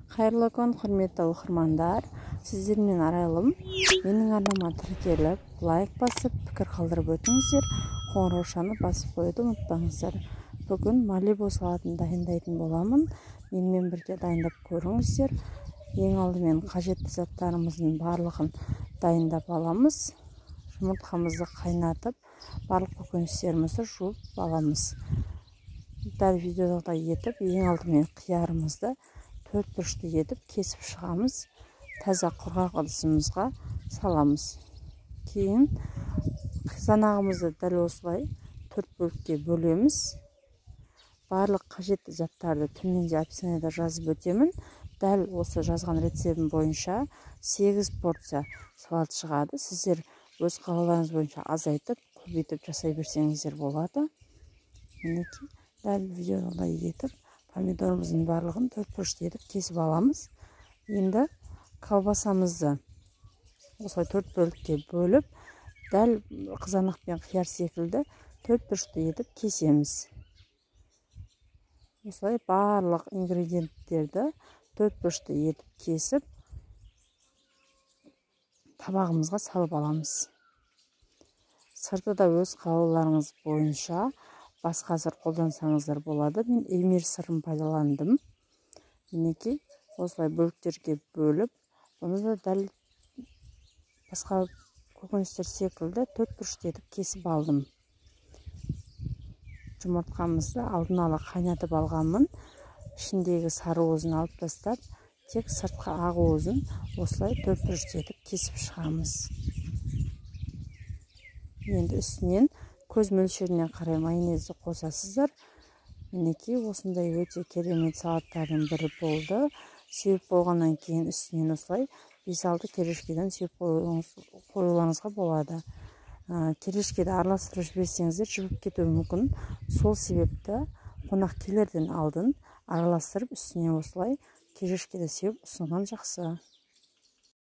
Қайырлы күн, құрметті оқырмандар! Сіздермен Арайлым. Менің арнама тіркеліп, лайк басып, пікір қалдырып өтіңіздер. Қоңыраушаны басып қоюды ұмытпаңыздар. Бүгін малибу салатын дайындайтын боламын. Менімен бірге дайындап көріңіздер. Ең алдымен қажетті заттарымыздың барлығын дайындап аламыз. Жұмыртқамызды қайнатып, барлық көкөністерімізді жуып аламыз. Дәл видеодағыдай етіп, ең алдымен қиярымызды төрт бұрышты етіп кесіп шығамыз. Таза құрғақ ыдысымызға саламыз. Кейін қызанағымызды дәл осылай төрт бөлікке бөлеміз. Барлық қажетті заттарды төменде описаниеда жазып өтемін. Дәл осы жазған рецептім бойынша 8 порция салат шығады. Сіздер өз қалауларыңыз бойынша азайтып, көбейтіп жасай берсеңіздер болады. Мінекей, дәл видеодағыдай етіп помидорымыздың барлығын төрт бұрышты етіп кесіп аламыз. Енді колбасамызды осылай төрт бөлікке бөліп, дәл қызанақ пен қияр секілді төрт бұрышты етіп кесеміз. Осылай барлық ингредиенттерді төрт бұрышты етіп кесіп, табағымызға салып аламыз. Сырты да өз қалауларыңыз бойынша басқа сыр қолдансаңыздар болады. Мен эмир сырын пайдаландым. Мінекей, осылай бөліктерге бөліп, бұны да дәл басқа көкөністер секілді төрт бұрышты етіп кесіп алдым. Жұмыртқамызды алдын ала қайнатып алғанмын. Ішіндегі сары уызын алып тастап, тек сыртқы ақ уызын осылай төрт бұрышты етіп кесіп шығамыз. Енді үстінен көз мөлшеріне қарай майонезді қосасыздар. Мінекей, осындай өте керемет салаттардың бірі болды. Сеуіп болғаннан кейін үстінен осылай 5-6 терешкеден сеуіп қоюларыңызға болады. Терешкеді араластырып жіберсеңіздер жібіп кетуі мүмкін. Сол себепті қонақ келерден алдын араластырып, үстіне осылай терешкеді сеуіп ұсынған жақсы.